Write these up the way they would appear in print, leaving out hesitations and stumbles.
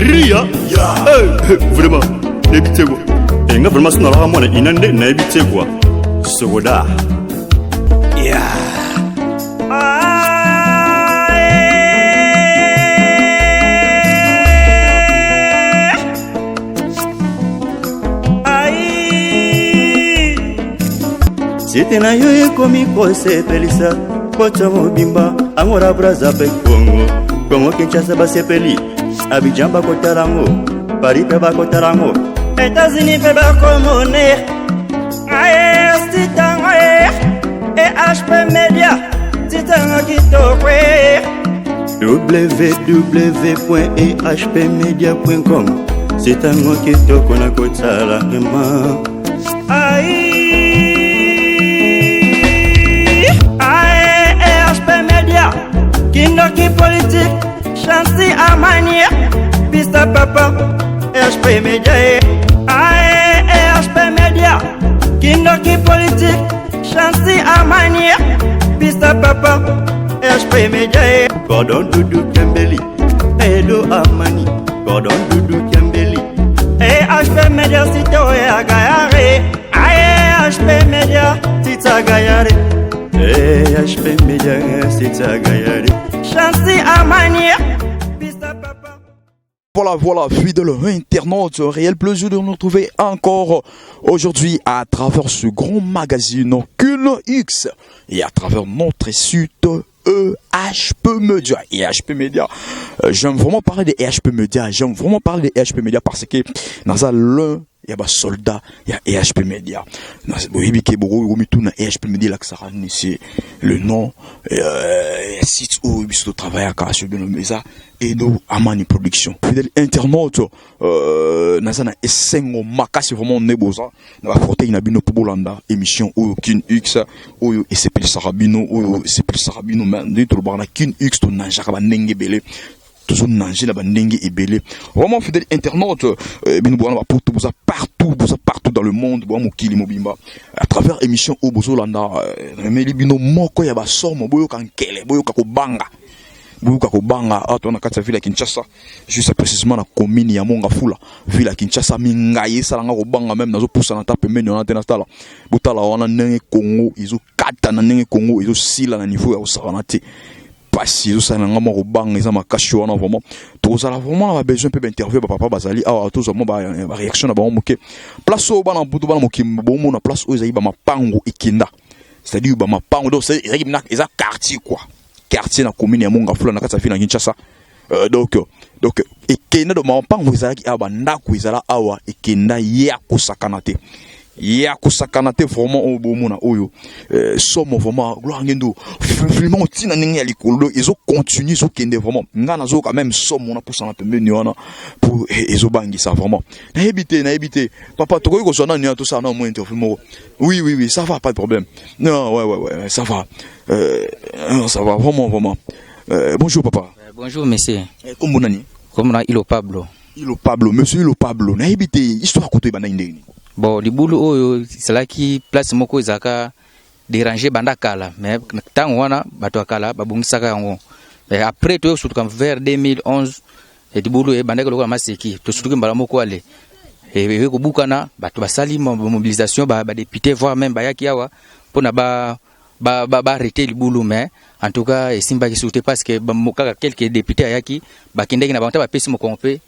Ria. Eh, vraiment nayebi te kwa. Eh, nga vraiment soki nalaka mwana ina nde nayebi te kwa. Sokoda. Yeah. Site na yo ekomi kosepelisa poto mobimba, Angola, Braza mpe Kongo, Kongo Kinshasa basepeli, Abidjan bakotala yango, Paris mpe bakotala yango, États-Unis mpe bakomone. Aye sitango EHP Media, sitango kitoko. www.ehpmedia.com, sitango kitoko na kotala vraiment. Ai ae EHP Media, kindoki politique, Chancy Amani, pista papa, EHP Media. Ae EHP Media, kindoki politique, Chancy Amani, pista papa, EHP Media. Gordon Dudu Kembeli, Edo Amani, Gordon Dudu Kembeli. EHP Media, site oyo agayare. Ae HP Media, tita gayare. EHP Media, site agayare. Chancy Amani, pista papa. Voilà, voilà, fidèle internaute, un réel plaisir de nous retrouver encore aujourd'hui à travers ce grand magazine Kin X et à travers notre site EHP Media. EHP Media, j'aime vraiment parler de EHP Media, j'aime vraiment parler de EHP Media parce que dans l'un ya basoldat ya EHP Media. Boyebi ke bokomituna EHP Media elakisaka nini? C'est le nom site oyo biso totravaillaka sur bino, eza Edo Amani Production. Fidèle internaute, naza na esengo makasi vraiment nde boza na bafauteuil na bino mpo bolanda émission oyo Kin X, oyo esepelisaka bino, oyo esepelisaka bino. Mais nde tolobaka na Kin X, tonangeaka bandenge ebele, tozonange na bandenge ebele. Vraiment, fidèle internaute, bino bwana bapoto, boza partout, boza partout dans le monde, boa mokili mobimba, à travers émission oyo bozolanda, namemeli bino moko ya basomo. Boyoka nkele, boyoka kobanga, boyoka kobanga. Awa toza na kati ya ville ya Kinshasa, juste précisément na commune ya Mont-Ngafula, ville ya Kinshasa. Mingai esalanga kobanga, même nazopusana ta pembeni wana te. Natala, botala wana ndenge Congo ezokata, na ndenge Congo ezosila na niveau ya kosakana te. Pasi ezosala nga mwa kobanga, eza makasi wana. Vraiment tozala vraiment na babesoin mpe bainterview bapapa bazali awa, tozwa mwa baréaction na bango moke. Place oyo, bana mputu, bana mokili, bomona place oyo ezali bamapango ekenda, c'est-à-dire bamapango, donc ezalaki eza quartier quoi, quartier na commune ya Mont-Ngafula, na kati ya ville ya Kinshasa. Donc ekenda, do mapango ezalaki awa, bandako ezala awa, ekenda ya kosakana te, ya kosakana te. Vraiment oyo bomona oyo, somo vraiment. Gloire Ngendo, vraiment ntina ndenge ya likolo ezocontinue, ezokende. Vraiment nga nazoyoka même somo, napusana pembeni wana po ezobangisa vraiment. Nayebi te, nayebi te. Papa, tokoki kozwa nani wana, tosala na mwa interview moko? Oui, ça va, pas de problème. Non, ouais, ça va, non, ça va vraiment, vraiment. Bonjour papa. Bonjour monsieur. Kombo nani? Kombo na Ilo Pablo. Ilo Pablo, monsieur Ilo Pablo, nayebi te histoire koto ebandaki ndenge nini? Bon, libulu oyo ezalaki place moko ezalaka déranger banda kala, mais ntango wana bato ya kala babongisaka yango. Mais après toyo sutuka vers 2011, libulu ebandaki lokola maseki, tosutuki mbala moko ale eye kobukana. Bato basali mobilisation, badéputé voire même bayaki awa mpona ba ba arrêter libulu, mais en tout cas esimbaki su te, parce que kaka quelques députés ayaki, bakendaki na bango, ta bapesi mokongo mpe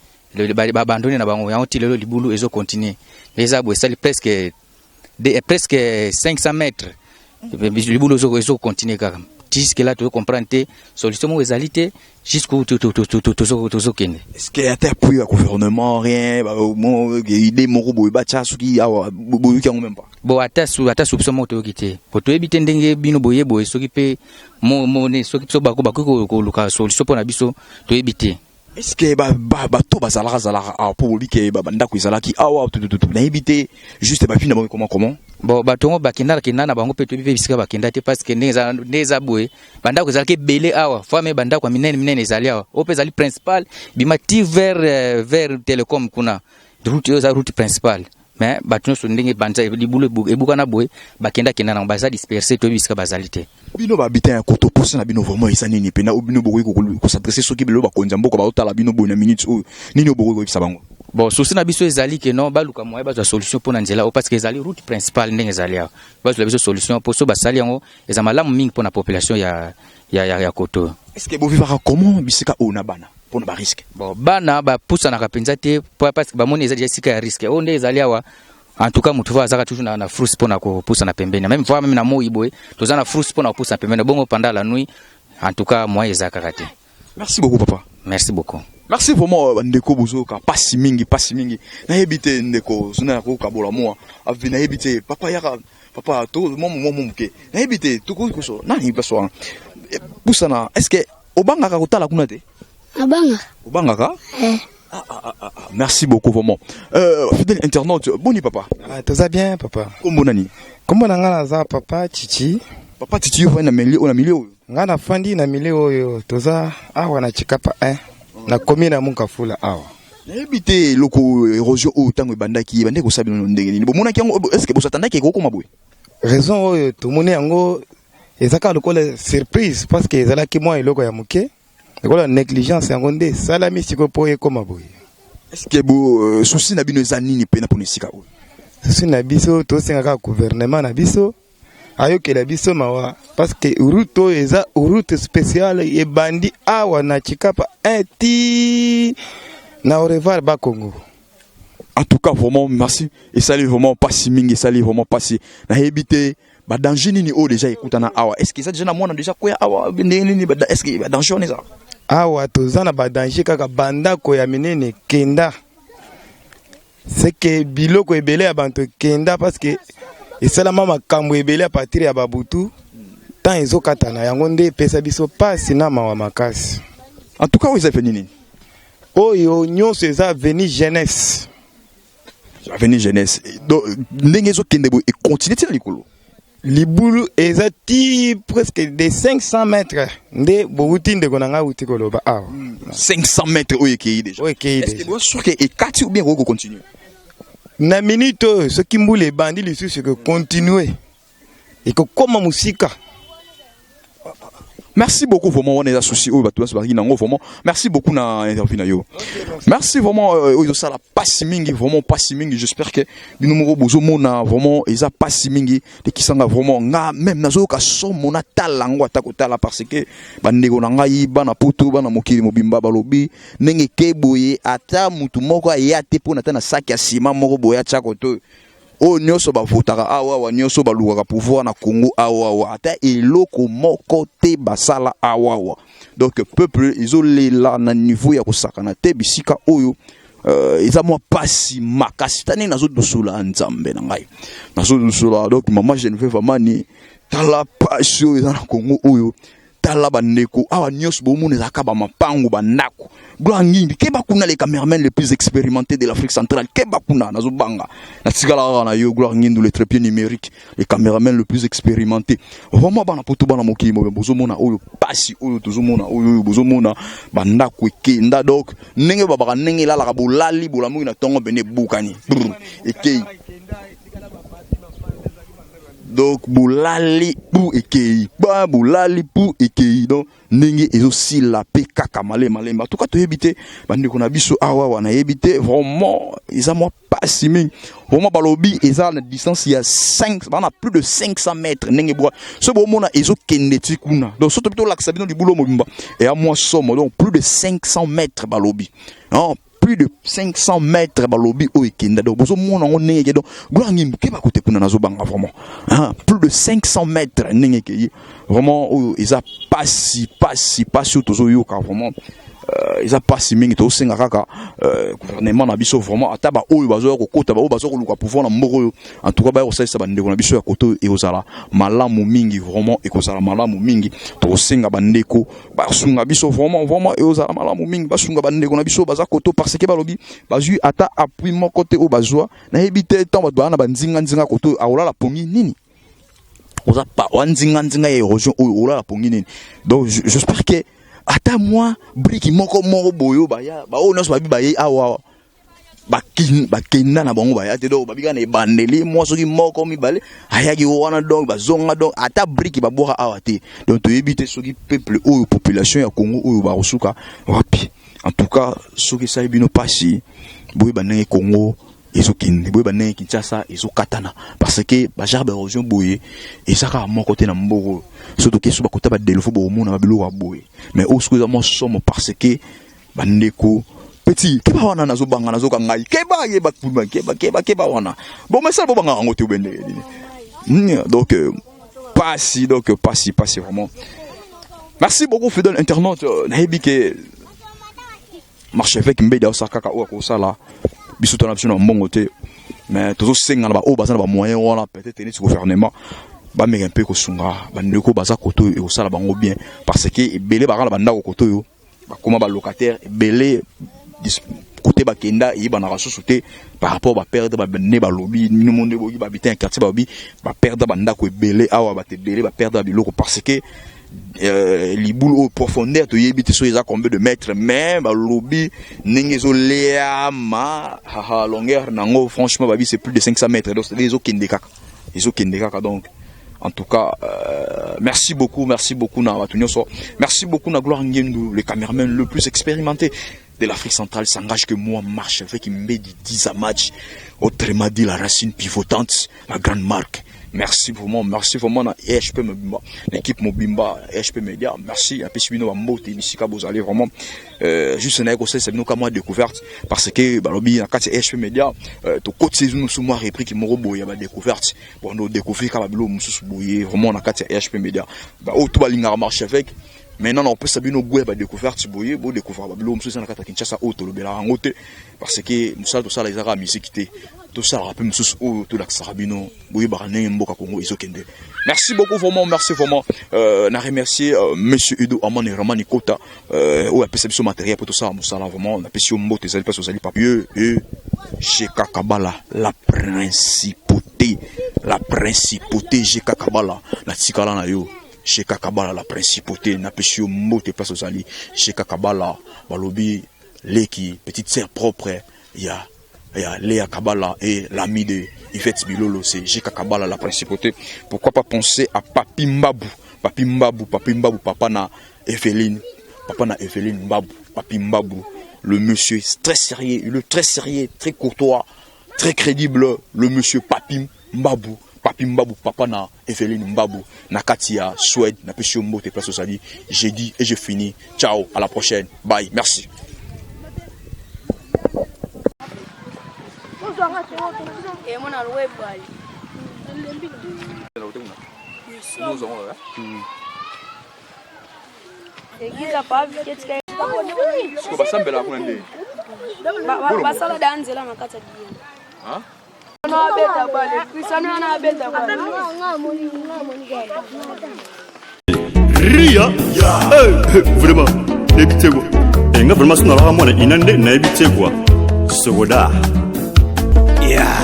babandoni na bango yango. Ti lelo libulu ezocontinue, eza boye, esali presque 500 mètres, libulu ezocontinue kaka. Jusque là tozo comprendre te, solution moko ezali te jusqu'où tozokende. Est-ce que ata appui ya gouvernement, rien, idée moko boye batya soki awa, boyoki yango même pas? Bon, ata soupçon moko toyoki te, po toyebi te ndenge bino boye boye, soki mpe soki so bakoki koluka solution mpo na biso, toyebi te. Est-ce que bato bazalaka zalaka awa, mpo bolobi ke bandako ezalaki awa tututu, nayebi te, juste bafi na bango comment? Bon, bato yango bakenda kenda na bango mpe, toyebi mpe bisika bakenda te, parce que ndenge eza boye, bandako ezalaki ebele awa, fois me bandako ya minene minene ezali awa, oyo mpe ezali principal, bima ti vers telecom kuna, route oyo eza route principale. Mais bato nyonso ndenge banza libulu ebukana boye, bakenda kenda nango, baza dispersé, toyebi bisika bazali te. Bino bahabitant ya koto, posa na bino vraiment eza nini mpena oyo bino bokoki kos'adresser soki lelo bakonzi ya mboka baotala bino boye na minute oyo? Nini oyo bokoki koyebisa bango? Bon, souci na biso ezali ke non, baluka moyen bazwa solution mpo na nzela oyo, parce que ezali route principale. Ndenge ezali awa, bazwela biso solution, mpo so basali yango, eza malamu mingi mpo na population ya koto. Est ce que bovivaka comment bisika oyo na bana, mpona barisque? Bon, bana bapusanaka mpenza te, parce que bamoni eza deja esika ya risque. Oyo nde ezali awa, en tout cas motu fo azalaka toujours na frousse mpona kopusana pembeni. Même fois, même na moi boye, toza na frousse mpona kopusana pembeni. Bongo pendant la nuit, en tout cas moyen eza kaka te. Merci beaucoup, papa. Merci beaucoup. Merci vraiment. Bandeko, bozoyoka pasi mingi, pasi mingi. Nayebi te, ndeko zona ya kokabola mwa avi. Nayebi te, papa, yaka papa, to mwa mwa moke. Nayebi te, tokoki koso nani place wana pusana. Est ce que obangaka kotala kuna te? Abangaka. Obangaka? Eh. Ah, ah, ah, ah. Merci beaucoup vraiment. Fidèle internaute, boni papa? Ah, toza bien, papa. Kombo nani? Kombo na nga naza papa Chichi. Papa Chichi, yo na milieu oyo, na milieu oyo? Nga nafandi na milieu oyo, toza awa na Tshikapa 1, na commune ya Mont-Ngafula awa. Nayebi te, eloko oyo, érosion oyo, ntango ebandaki, ebandaki kosala bino ndenge nini? Bomonaki yango? Est ce que bosatandaki ekokoma boye? Raison oyo tomoni yango eza kaka lokola surprise, parce que ezalaki mwa eloko ya moke, lokola négligence, yango nde esalami sikoyo mpo ekóma boye. Est ce que bo souci na bino eza nini mpena mpona esika oyo? Souci na biso, tosenga kaka gouvernement na biso ayokela biso mawa, parce que route oyo eza route spéciale, ebandi awa na Tshikapa 1 ti na Au Revoir Bakongo. En tout cas vraiment merci. Esali vraiment pasi mingi, esali vraiment pasi. Nayebi te badanger nini oyo déjà ekutana awa. Est ce que eza déjà na mwana déjà koya awa ndenge nini? Est ce que badanger wana eza? Awa toza na badanger kaka bandako ya minene kenda, seke biloko ebele ya bato ekenda, parce que esalama makambo ebele à partir ya babutu, temps ezokatana. Yango nde epesa biso pasi na mawa makasi. En tout cas oyo eza avenue nini? Oyo nyonso eza avenue Jeunesse. Avenue Jeunesse. Donc ndenge ezokende boye, econtinue tina likolo? Libulu eza ti presque de 500 mètres nde bowuti, ndeko na ngai wuti koloba awa. 500 mètres oyo ekei déjà? Oyo ekei. Est ce que déjà. Boza sûr ke ekati ou bien ekoki kocontinue? Na minute oyo, soki mbula ebandi lisusu, ekocontinue, ekokóma mosika. Merci beaucoup vraiment. Wana eza souci oyo bato nyonso bazalaki nango. Vraiment merci beaucoup na interview na yo, merci vraiment. Oyo ezosala pasi mingi, vraiment pasi mingi. J'espère que bino moko bozomona, vraiment eza pasi mingi. Lekisanga vraiment, nga même nazoyoka somo natala yango, ata kotala, parce que bandeko na ngai bana Poto, bana mokili mobimba balobi ndenge eke boye, ata mutu moko aya te mpona ata na saki ya nsima moko boye atiako to oyo nyonso bavotaka awa awa, nyonso balukaka pouvoir na Congo awa awa, ata eloko moko te basala awa awa. Donc peuple ezolela na niveau ya kosakana te. Bisika oyo eza mwa pasi makasi. Ta ndenge nazodusola, Nzambe na ngai, nazodusola. Donc mama Geneviève Amani, tala pasi oyo eza na Congo oyo. Tala bandeko, awa nyonso bomona ezalaka bamapango, bandako. Gloire Ngimbi, keba kuna, le cameraman le plus expérimenté de l'Afrique centrale, keba kuna, nazobanga natikala kaka na yo. Gloire Ngindu, le trépied numérique, le cameraman le plus expérimenté. Vraiment bana Poto, bana mokili mobimba, bozomona oyo pasi oyo tozomona oyo, oyo bozomona bandako ekenda. Donc ndenge babaka, ndenge elalaka, bolali, bolamuki na ntongo pene, ebukani, ekei. Donc bolali pu ekei, ba bolali pu ekei. Donc ndenge ezosila mpe kaka malembe malembe. En tout cas toyebi te, bandeko na biso awa awa, nayebi te, vraiment eza mwa pasi mingi vraiment. Balobi eza na distance ya 5, bana plus de 500 mètres ndenge bwa so bomona ezokende ti kuna. Donc so tobi tolakisa bino libulu mobimba, eya mwa somo. Donc plus de 500 mètres balobi, non, plus de 500 mètres balobi oyo ekenda. Donc bozomona yango ndenge eke. Donc Gloire Ngimbu, keba kote kuna, nazobanga vraiment, hein, plus de 500 mètres ndenge ekei. Vraiment oyo eza pasi, pasi, pasi oyo tozoyoka. Vraiment eza pasi mingi. Tozosenga kaka gouvernement na biso vraiment, ata baoyo bazoya kokota, baoyo baza koluka pouvoir na mboka oyo, en tout cas baya kosalisa bandeko na biso ya kote oyo, ekozala malamu mingi, vraiment ekozala malamu mingi. Tokosenga bandeko basunga biso vraiment, vraiment ekozala malamu mingi, basunga bandeko na biso baza koto, parce que balobi bazwi ata appui moko te oyo bazwa. Nayebi te, ntango bato baa na banzinga-nzinga koto oyo, akolala pongi nini? Oza pa wa nzinga-nzinga ya érosion oyo, olala pongi nini? Donc j'espère que ata mwa brique moko moko boyo baya, baoyo nyonso babi baye awa. Bakenda na bango, baya te. Donc babika na ebandeli mwa soki moko mibale ayaki wana, donc bazonga. Donc ata brique babwaka awa te. Donc toyebi te soki peuple oyo, population ya Congo oyo, bakosuka wapi. En tout cas, soki esali bino mpasi, boyeba ndenge Congo ezokende, boyeba ndenge Kinshasa ezokatana, parce que bagenre baérosion boye eza kaka moko te na mboka oyo. So toke so bakota badelofo, bokomona babiloko ya boye. Mais oyo soki eza mwa somo, parce que bandeko petit, keba wana, nazobanga, nazoka ngai, keba, yeba, keba, keba, keba wana. Bon, mesala bobanga yango te, obende nini. Donc pasi, donc pasi, pasi vraiment. Merci beaucoup, fidèle internaute. Nayebi ke archevêque Mbedi aosala kaka oyo akosala. Biso tona biso na mbongo te, mais tozosenga na baoyo baza na bamoyen wana, peut-être neti gouvernement, bameka mpe kosunga bandeko baza kote oyo. Ekosala bango bien, parce que ebele baka na bandako kote oyo, bakóma balocataire. Ebele kote bakenda eyebanaka susu te par rapport baperdre ne balobi nino nde boki bahabitant ya quartier, balobi baperdre bandako ebele awa, bato ebele baperdre biloko, parce que libulu oyo, profondeur toyebi te soki eza combien de mètres, mais balobi ndenge ezoliama, longueur nango, franchement babi c'est plus de 500 mètres. Donc c'est-à-dire ezokende kaka, ezokende kaka. Donc en tout cas, merci beaucoup, merci beaucoup na bato nyonso. Merci beaucoup na Gloire Ngendu, le cameraman le plus expérimenté de l'Afrique centrale. S'engage que moi, marche avec Mbedi 10 à match. Autrement dit, la racine pivotante, la grande marque. Merci vraiment, merci vraiment na EHP Mobimba, l'équipe Mobimba, EHP Media. Merci, apesi bino bambote bisika bozali vraiment. Juste na kosalisa bino ka mwa découverte, parce que balobi na kati ya EHP Media, tokotisi bino so mwa réplique moko boye ya badécouverte. Bon, découvrir kaka biloko mosusu boye vraiment na kati ya EHP Media. Oyo to balingaka marche avec maintenant, na opesa bino goût ya badécouverte boye, bodécouvrir babiloko mosusu eza na kati ya Kinshasa oyo tolobelaka yango te, parce que mosala tosala eza kaka misiki te, tosalaka mpe mosusu oyo tolakisaka bino, boyebaka ndenge mboka Congo ezokende. Merci beaucoup vraiment, merci vraiment. Na remercier monsieur Udo Amane Ramani Kota, oyo apesa biso matériel mpo tosala mosala. Vraiment napesi yo mbote, ezali mpasi, ozali papier e GK Kabala, la principauté, la principauté GK Kabala, natikala na yo. GK Kabala, la principauté, napesi yo mbote place ozali. GK Kabala, balobi leki, petite sœur propre ya Léa Kabala et l'ami de Yvette Bilolo, c'est GK Kabala, la principauté. Pourquoi pas penser à Papi Mbabu, Papi Mbabu, Papi Mbabu, papa na Evelyne, papa na Evelyne Mbabu, Papi Mbabu, le monsieur très sérieux, il est très sérieux, très courtois, très crédible, le monsieur Papi Mbabu, Papi Mbabu, papa na Evelyne Mbabu, na kati ya Suède, napesi yo mbote place ozali. J'ai dit et je finis. Ciao, à la prochaine. Bye, merci. Emona lwebali. Egiza pa. Siko basambelaka kuna nde? Basala da nzela na kati ya diyena abeta bale, Cristiano wana abeta bale. Ria. Eh, vraiment nayebi te kua. Nga vraiment so nalaka mwana ina nde nayebi te kua sokoda. Yeah.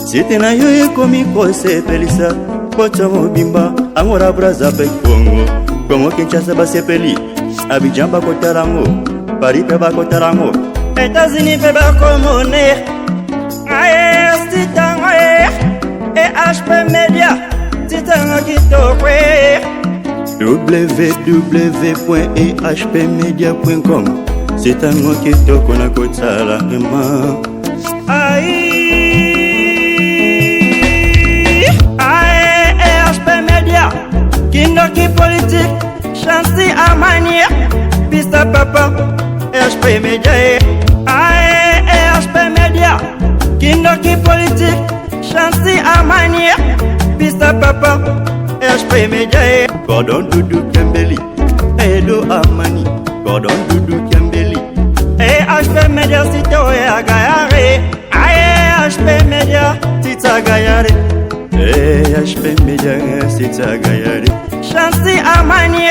Site na yo ekomi kosepelisa poto mobimba. Angola, Braza mpe Kongo, Kongo Kinshasa basepeli, Abidjan bakotala yango, Paris mpe bakotala yango, États-Unis mpe bakomone aye sitango EHP Media, titango kitoko www.ehpmedia.com, sitango kitoko na kotala ema. Ai ae EHP Media, kindoki politique, chanti amani pista papa. EHP Media, ae EHP Media, kindoki politique, chanti amani pista papa. EHP Media, Gordon Dudu Kembeli, Edo Amani, Gordon Dudu Kembeli. EHP Media, site oyo agayare. Ae HP Media, tita gayare. EHP Media, site agayare. Chanti amani.